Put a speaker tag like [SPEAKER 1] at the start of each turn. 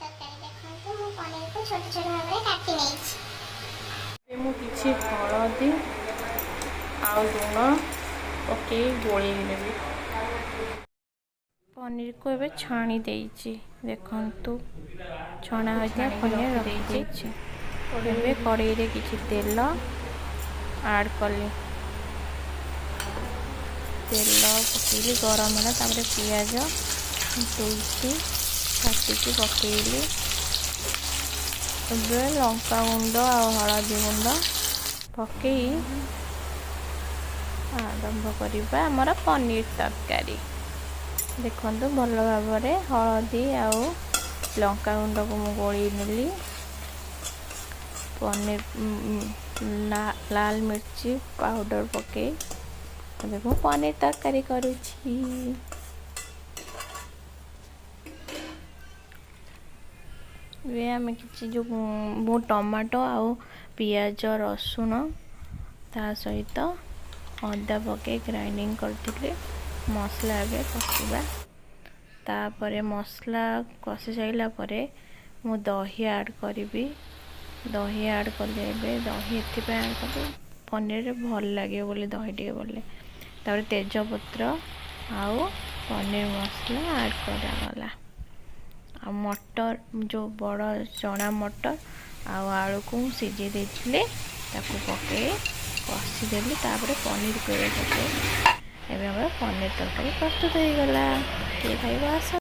[SPEAKER 1] ତରକାରୀ। ଦେଖନ୍ତୁ, ମୁଁ ପନିରକୁ ଛୋଟ ଛୋଟ ଭାବରେ କାଟି ନେଇଛି।
[SPEAKER 2] ଏବେ ମୁଁ କିଛି ହଳଦୀ ଆଉ ଲୁଣ ପକେଇ ଗୋଳେଇ ନେବି। ପନିରକୁ ଏବେ ଛାଣି ଦେଇଛି। ଦେଖନ୍ତୁ, ଛଣା ହୋଇଥିବା ପନିର ରଖିଦେଇଛି। ଏବେ କଡ଼େଇରେ କିଛି ତେଲ ଆଡ଼୍ କଲି। ତେଲ ପକେଇଲି, ଗରମ ହେଲା। ତାପରେ ପିଆଜ ଦେଇଛି, କାଟିକି ପକେଇଲି। ଏବେ ଲଙ୍କା ଗୁଣ୍ଡ ଆଉ ହଳଦୀ ଗୁଣ୍ଡ ପକେଇ ଆରମ୍ଭ କରିବା ଆମର ପନିର ତରକାରୀ। ଦେଖନ୍ତୁ, ଭଲ ଭାବରେ ହଳଦୀ ଆଉ ଲଙ୍କା ଗୁଣ୍ଡକୁ ମୁଁ ଗୋଳେଇ ନେଲି। ପନିର, ଲାଲ ମିର୍ଚି ପାଉଡ଼ର ପକେଇ ଏବେ ମୁଁ ପନିର ତରକାରୀ କରୁଛି। ଏବେ ଆମେ କିଛି ଯେଉଁ ମୁଁ ଟମାଟୋ ଆଉ ପିଆଜ, ରସୁଣ, ତା ସହିତ ଅଦା ପକେଇ ଗ୍ରାଇଣ୍ଡିଙ୍ଗ କରିଥିଲି ମସଲା। ଏବେ କଷିବା। ତାପରେ ମସଲା କଷି ସାରିଲା ପରେ ମୁଁ ଦହି ଆଡ଼୍ କରିବି। ଦହି ଆଡ଼୍ କଲି। ଏବେ ଦହି ଏଥିପାଇଁ ଆଡ଼୍ କଲି, ପନିରରେ ଭଲ ଲାଗିବ ବୋଲି ଦହି ଟିକେ ପଡ଼ିଲେ। ତାପରେ ତେଜପତ୍ର ଆଉ ପନିର ମସଲା ଆଡ଼୍ କରାଗଲା। ଆଉ ମଟର, ଯେଉଁ ବଡ଼ ଚଣା ମଟର ଆଉ ଆଳୁକୁ ମୁଁ ସିଝେଇ ଦେଇଥିଲି, ତାକୁ ପକେଇ କଷିଦେଲି। ତାପରେ ପନିରକୁ ଏବେ ପକେଇ ଏବେ ଆମର ପନିର ତରକାରୀ ପ୍ରସ୍ତୁତ ହେଇଗଲା। କିଏ ଖାଇବ ଆସ।